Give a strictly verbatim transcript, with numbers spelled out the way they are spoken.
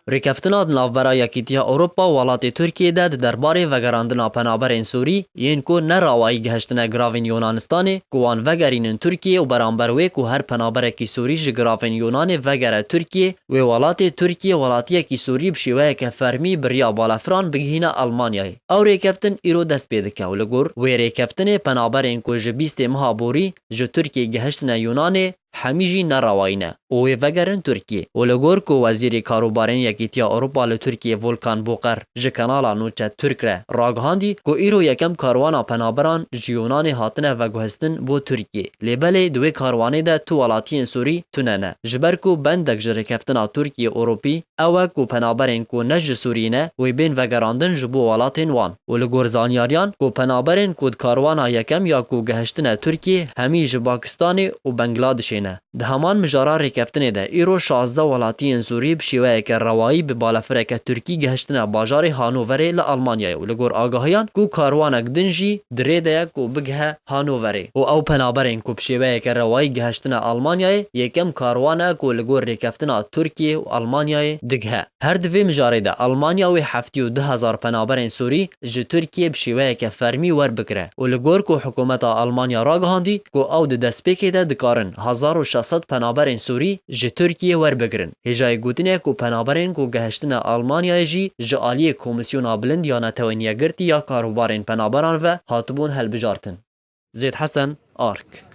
Rêkeftina di navbera Yekîtiya Ewropa û welatê Tirkiyê de di derbarê vegerandina penaberên Sûrî yên ku ne rawayî gihiştine giravên Yunanistanê ku wan vegerînin Tirkiyê û beramber wê ku her penaberekî Sûrî ji giravên Yunanê vegere Tirkiyê, wê welatê Tirkiyê welatiyekî Sûrî bi şêweyeke fermî bi riya balafiran bigihîne Almanyayê. Ew rêkeftin îro dest pê dike û li gor wê rêkeftinê penaberên ku ji bîstê meha borî ji Tirkiyê gihiştine Yunanê, hemî jî nerawayî ne û wê vegerin Tirkiyê. Û li gor ku Wezîrê Karûbarên Yekîtiya Ewropa li Tirkiyê Volkan Boker ji kanala Nûçe Tirk re ragihandî ku îro yekem karwana penaberan ji Yunanê hatine veguhestin bo Tirkiyê. Lê belê di wê karwanê de tu welatiyên Sûrî tune ne. Ji ber ku bendek ji rêkeftina Tirkiyê Ewropî ew e ku penaberên ku ne ji Sûriyê ne wê bên vegerandin ji bo welatên wan. Û li gor zanyariyan ku penaberên ku di karwana yekem ya ku gihiştine Tirkiyê hemî ji Pakistanê û Bangladişê ne. Di heman mijara rêkeftinê de îro şazdeh welatiyên Sûrî bi şêweyeke rewayî bi balafireke Tirkî gihiştine bajarê Hanoverê li Almanyayê û li gor agahiyan ku karwanek din jî di rê de ye ku bigihe Hanoverê û ew penaberên ku bi şêweyeke rewayî gihiştine Almanyayê yekem karwan e ku li gor rêkeftina Tirkiyê û Almanyayê digihe. Her di vê mijarê de Almanya wê heftê û du hezar penaberên Sûrî ji Tirkiyê bi şêweyeke fermî werbigire û li gor ku hikûmeta Almanya ragihandî ku ew di destpêkê de dikarin hezar û şeş sed penaberên Sûrî ji Tirkiyê werbigirin. Hêjayî gotinê ye ku penaberên ku gehiştine Almanyayê jî ji aliyê Komîsyona Bilind ya Netewên Yekgirtî ya Karûbarên Penaberan ve hatibûn hilbijartin. Zêd Hesen, Ark.